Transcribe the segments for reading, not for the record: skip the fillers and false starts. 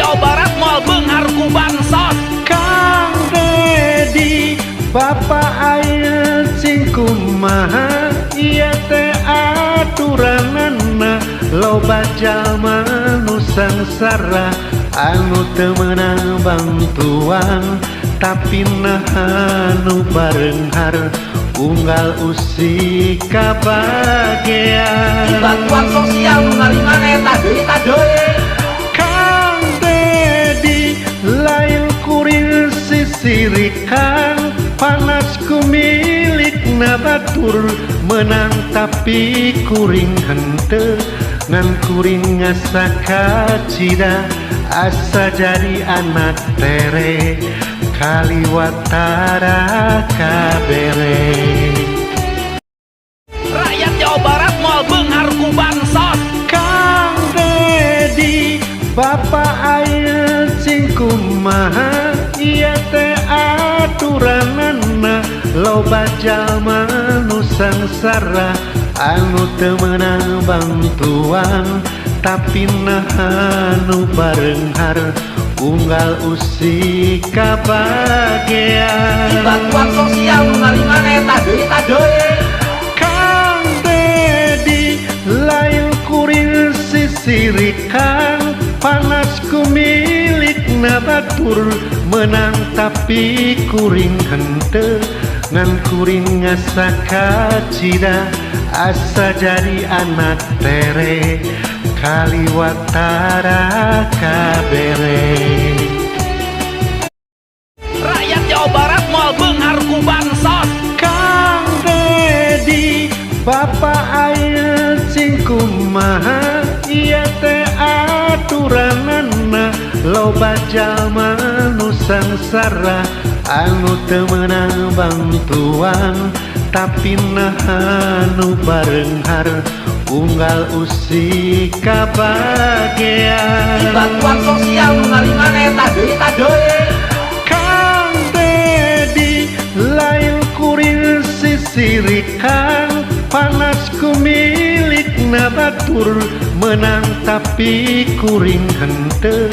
Jawa Barat moal beunghar ku bansos. Kang Dedi, Bapak aya cing kumaha ieu teh aturanana? Loba jalma nu sangsara anu teu meunang bantuan, tapi naha nu bareunghar unggal usik kabagean. Bantuan sosial nu narimana eta deui, eta deui. Kang Dedi, lain kuring sisirikan, panas ku milikna batur, menang tapi kuring henteu, ngan kuring ngasa kacida asa jadi anak tere kaliwat tara kabere. Rakyat Jawa Barat moal beunghar ku bansos. Kang Dedi, Bapak aya cing kumaha ieu teh aturanana? Loba jalma nu sangsara anu teu meunang bantuan, tapi naha nu bareunghar unggal usik kabagean. Bantuan sosial nu narimana eta deui, eta deui. Kang Dedi, lain kuring sisirikan, panas ku milikna batur, menang tapi kuring henteu, ngan kuring ngasa kacida asa jadi anak tere kaliwat tara kabere. Rakyat Jawa Barat moal beunghar ku bansos. Kang Dedi, Bapak aya cing kumaha ieu teh aturanana? Loba jalma nu sangsara anu teu meunang bantuan, tapi naha nu bareunghar unggal usik kabagean. Bantuan sosial nu narimana eta deui, eta deui. Kang Dedi, lain kuring sisirikan, panas ku milikna batur, menang tapi kuring henteu,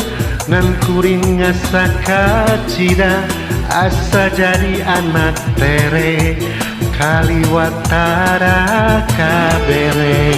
ngan kuring ngasa kacida asa jadi anak tere kaliwat tara kabere.